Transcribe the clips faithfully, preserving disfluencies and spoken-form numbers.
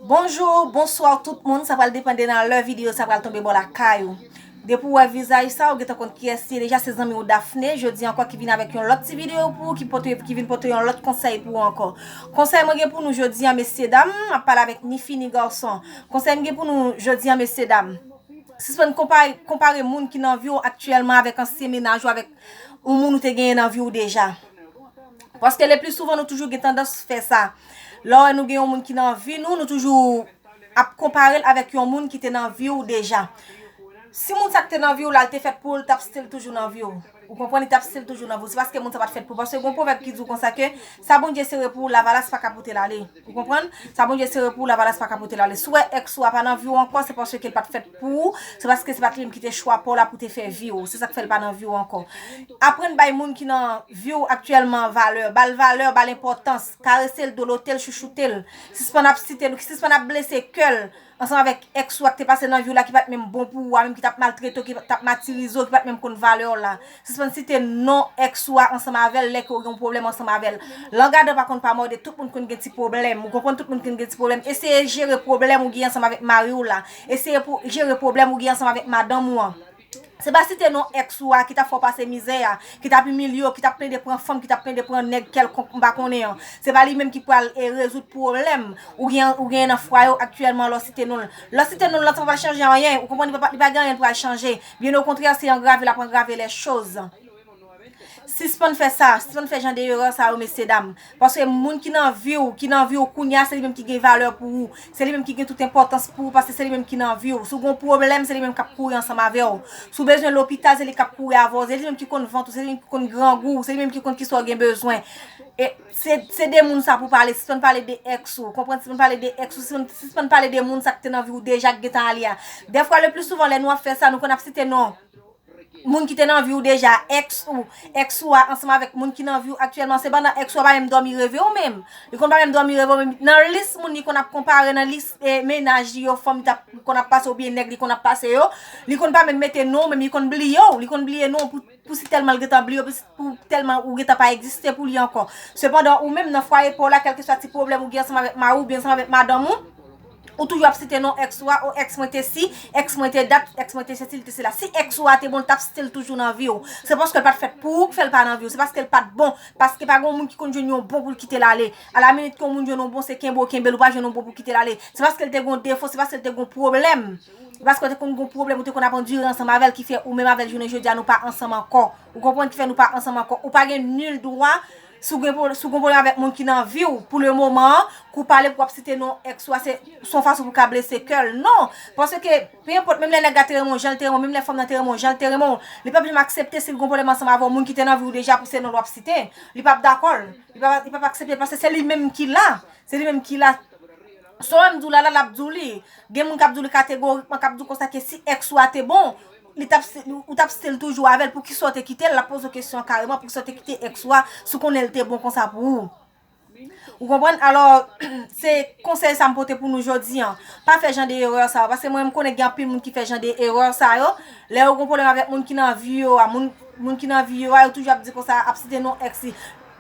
Bonjou, bonswa tout moun, sa pral depann de nan lè videyo sa pral tonbe bò lakay ou. Depi w wè vizaj sa, ou gentan konn kiyès li ye deja, se zanmi w Daphné, jodi ankò ki vin avèk yon lòt ti videyo pou ou, ki pote, ki vin pote yon lòt konsèy pou ou ankò. Konsèy mwen gen pou nou jodi a, mesye dam, m ap pale avèk ni fi ni gason. Konsèy m gen pou nou jodi a, mesye dam. Sispann konpare, konpare moun ki nan vi w aktyèlman avèk ansyen mennaj ou, avèk yon moun ou te genyen nan vi w deja. Paske le pli souvan nou toujou gen tandans fè sa. Lè w wè nou gen yon moun ki nan vi nou, nou toujou ap konpare l avèk yon moun ki te nan vi w deja. Si moun sa k te nan vi w la, l te fèt pou ou, l t ap still toujou nan vi w. Ou konprann, li t ap still toujou nan vi w. Se paske moun sa pa t fèt pou ou. Paske gen yon pwovèb ki di w konsa ke sa Bondye sere pou ou, lavalas pa ka pote l ale. Ou konprann? Sa Bondye sere pou ou, lavalas pa ka pote l ale. Si w wè èks ou a pa nan vi w ankò, se paske l pa t fèt pou ou, se paske se pa t li menm ki te chwa pa w la pou te fè vi w. Se sa k fè l pa nan vi w ankò. Aprann bay moun ki nan vi w aktyèlman valè. Ba l valè, ba l enpòtans. Karese l, dolote l, chouchoute l. Sispann ap site l, sispann ap blese kè l ansanm avèk èks ou a ki te pase nan vi w la, ki pa t menm bon pou ou a, menm ki t ap maltrete w, ki t ap matirize w, ki pa t menm konn valè w la. Sispann site non èks ou a ansanm avè l lè ke w gen yon pwoblèm ansanm avè l. Lang adan pa konn pa mòde, tout moun konn gen ti pwoblèm. Ou konprann, tout moun konn gen ti pwoblèm. Eseye jere pwoblèm ou gen ansanm avèk mari w la. Eseye pou, jere pwoblèm ou gen ansanm avèk madanm ou an. Se pa site non èks ou a ki t ap fè w pase mizè a, ki t ap imilye w, ki t ap plede pran fanm, ki t ap plede pran nèg kèlkonk, m pa konnen an. Se pa li menm ki pral, e, rezoud pwoblèm ou gen, ou genyen nan fwaye w aktyèlman lè w site non l. Lè w site non l lan, sa pa pral chanje anyen. Ou konprann, li pa, li pa gen anyen l pral chanje. Byen okontrè, se angrave l ap angrave lè choz. Sispann fè sa, sispann fè jan de erè sa yo, mesye dam. Paske moun ki nan vi w, ki nan vi w kounye a, se li menm ki gen valè pou ou. Se li menm ki gen tout enpòtans pou ou, paske se li menm ki nan vi w. Si w gen yon pwoblèm, se li menm k ap kouri ansanm avè w. Si w bezwen lopital, se li k ap kouri avè w. Se li menm ki konn vant ou, se li menm ki konn grangou w, se li menm ki konn kisa w gen bezwen. E se, se de moun sa pou pale, sispann pale de èks ou. Konprann, sispann pale de èks ou, sispann, sispann pale de moun sa k te nan vi w deja k gentan ale a. Dèfwa, le pli souvan, lè nou ap fè sa, nou konn ap site non moun ki te nan vi w deja, èks ou, èks ou a ansanm avèk moun ki nan vi w aktyèlman, se pandan èks ou a pa menm dòmi reve w menm. Li konn pa menm dòmi reve w menm. Nan lis moun li konn ap konpare, nan lis, e, mennaj li yo, fanm li t ap, li konn ap pase oubyen nèg li konn ap pase yo, li konn pa menm mete non w menm, li konn bliye w, li konn bliye non w pou, pou si tèlman l gentan bliye w, pou si, pou tèlman ou gentan pa egziste pou li ankò. Sepandan, ou menm nan fwaye pa w la, kèlkeswa ti pwoblèm ou gen ansanm avèk mari w oubyen ansanm avèk madanm ou, ou toujou ap site non èks ou a, o èks mwen te si, èks mwen te dat, èks mwen te sesi, li te sela. Si èks ou a te bon, l t ap still toujou nan vi w. Se paske l pa t fèt pou ou k fè l pa nan vi w. Se paske l pa t bon. Paske pa gen yon moun ki konn jwenn yon bon pou l kite l ale. Alaminit, ke yon moun jwenn yon bon, se kenbe w kenbe l, ou pa jwenn yon bon pou kite l ale. Se paske l te gen yon defo, se paske l te gen yon pwoblèm. Se paske w te konn gen yon pwoblèm, ou te konn ap andire ansanm avè l, ki fè ou menm avè l jounen jodi a nou pa ansanm ankò. Ou konprann, ki fè nou pa ansanm ankò. Ou pa gen nil dwa, si w gen pwo-, si w gen pwoblèm avèk moun ki nan vi w, pou le moman an, kou pale pou w ap site non èks ou a, se, se yon fason pou w ka blese kè l. Non! Paske, pe enpòt, menm lè nèg la te renmen w, jan l te renmen w, menm lè fanm nan te renmen w, jan l te renmen w, li p ap janm aksepte si l gen pwoblèm ansanm avè w, moun ki te nan vi w deja, pou se non l w ap site. Li p ap dakò. Li p ap, li p ap aksepte, paske se li menm ki la. Se li menm ki la. Sa w wè m di w la, la, l ap di w li. Gen moun k ap di w li kategorikman, k ap di w konsa ke si èks ou a te bon, li t ap, ou t ap still toujou avè l, poukisa w te kite l? L ap poze w kesyon an kareman, poukisa w te kite èks ou a, si w konnen l te bon konsa pou ou? Ou konprann? Alò, se konsèy sa m pote pou nou jodi an. Pa fè jan de erè sa yo, paske mwen, m konnen gen anpil moun ki fè jan de erè sa yo. Lè yo gen pwoblèm avèk moun ki nan vi yo a, moun, moun ki nan vi yo a, yo toujou ap di konsa, ap site non èks li.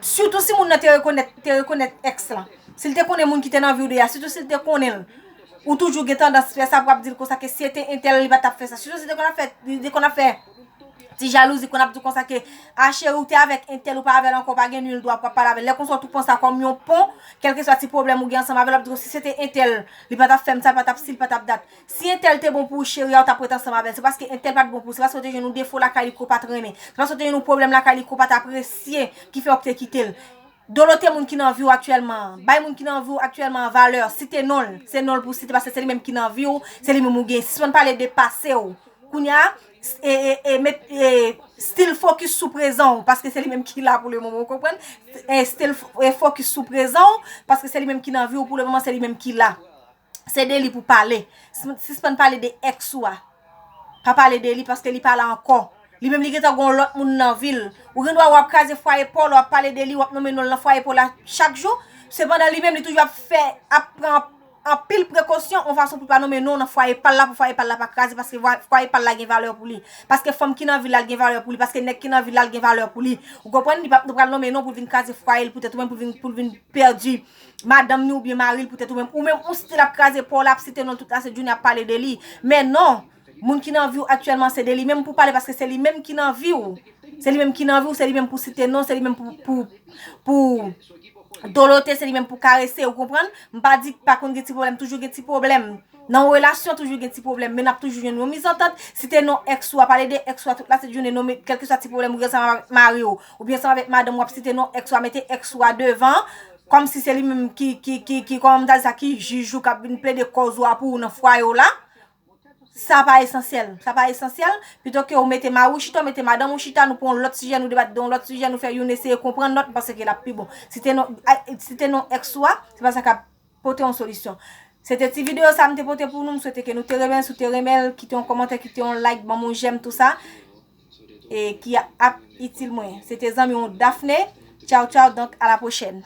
Sitou si moun nan te rekonèt, te rekonèt èks lan. Si l te konnen moun ki te nan vi w deja, sitou si l te konnen l, ou toujou gen tandans fè sa pou ap di l konsa ke si se te entèl, li pa t ap fè sa. Sitou si te konn ap fè, li te konn ap fè ti jalouzi, konn ap di w konsa ke, a cheri, ou te avèk entèl, ou pa avè l ankò, ou pa gen nil dwa pou ap pale avè l. Lè konsa, ou tou pran sa kòm yon pon, kèlkeswa ti pwoblèm ou gen ansanm avè l, w ap di w si se te entèl, li pa t ap fè m sa, li pa t ap si, li pa t ap dat. Si entèl te bon pou ou, cheri a, ou t ap ret ansanm avè l. Se paske entèl pa t bon pou ou. Se paske w te jwenn yon defo lakay li ke w pa t renmen. Se paske w te jwenn yon pwoblèm lakay li ke w pa t apresye, ki fè w te kite l. Dolote moun ki nan vi w aktyèlman an. Bay moun ki nan vi w aktyèlman an valè. Site non l. Se non l pou w site paske se li menm ki nan vi w, se li menm ou gen. Sispann pale de pase w. Kounye a, e, e, e, met, e, still focus sou prezan w, paske se li menm ki la pou le moman, ou konprann? E, still f-, e, focus sou prezan w, paske se li menm ki nan vi w pou le moman, se li menm ki la. Se de li pou pale. Sis-, sispann pale de èks ou a. Pa pale de li paske li pa la ankò. Li menm li gentan gon lòt moun nan vi l. Ou gen dwa w ap kraze fwaye pa w, w ap pale de li, w ap nonmen non l nan fwaye pa w la chak jou. Sepandan, li menm li toujou ap fè, ap pran anpil prekosyon yon fason pou pa nonmen non nan fwaye pa l la, pou fwaye pa l la pa kraze, paske fwaye pa l la gen valè pou li. Paske fanm ki nan vi l la gen valè pou li, paske nèg ki nan vi l la gen valè pou li. Ou konprann? Li pa, nou pral nonmen non pou l vin kraze fwaye l poutèt ou menm, pou l vin, pou l vin pèdi madanm ni oubyen mari l poutèt ou menm. Ou menm, ou stil ap kraze pa w la, ap site non l tout la sent jounen, ap pale de li. Men non, moun ki nan vi w aktyèlman, se de li menm pou pale, paske se li menm ki nan vi w. Se li menm ki nan vi w, se li menm pou site non, se li menm pou, pou, pou dolote, se li menm pou karese, ou konprann? M pa di pa konn gen ti pwoblèm, toujou gen ti pwoblèm. Nan yon relasyon, toujou gen ti pwoblèm, men n ap toujou jwenn yon mizantant. Site non èks ou a, pale de èks ou a tout la sent jounen, nonmen kèlkeswa ti pwoblèm ou gen ansanm avèk mari w, oubyen ansanm avèk madanm w, ap site non èks ou a, mete èks ou a devan, kòmsi se li menm ki, ki, ki, ki, kòman m ta di sa, ki jij ou, k ap vin plede kòz ou a pou ou nan fwaye w la. Sa pa esansyèl. Sa pa esansyèl. Pito ke ou mete mari w chita, ou mete madanm ou chita, nou pran yon lòt sijè, nou debat de yon lòt sijè, nou fè youn eseye konprann lòt, m panse ke l ap pi bon. Site non, a, site non èks ou a, se pa sa k ap pote yon solisyon. Se te ti videyo sa m te pote pou nou. M swete ke nou te renmen l. Si w te renmen l, kite yon kòmantè, kite yon like, ban m yon jèm, tou sa. E ki ap itil mwen. Se te zanmi w Daphné. Tchaw, tchaw, donk, a la pwochèn.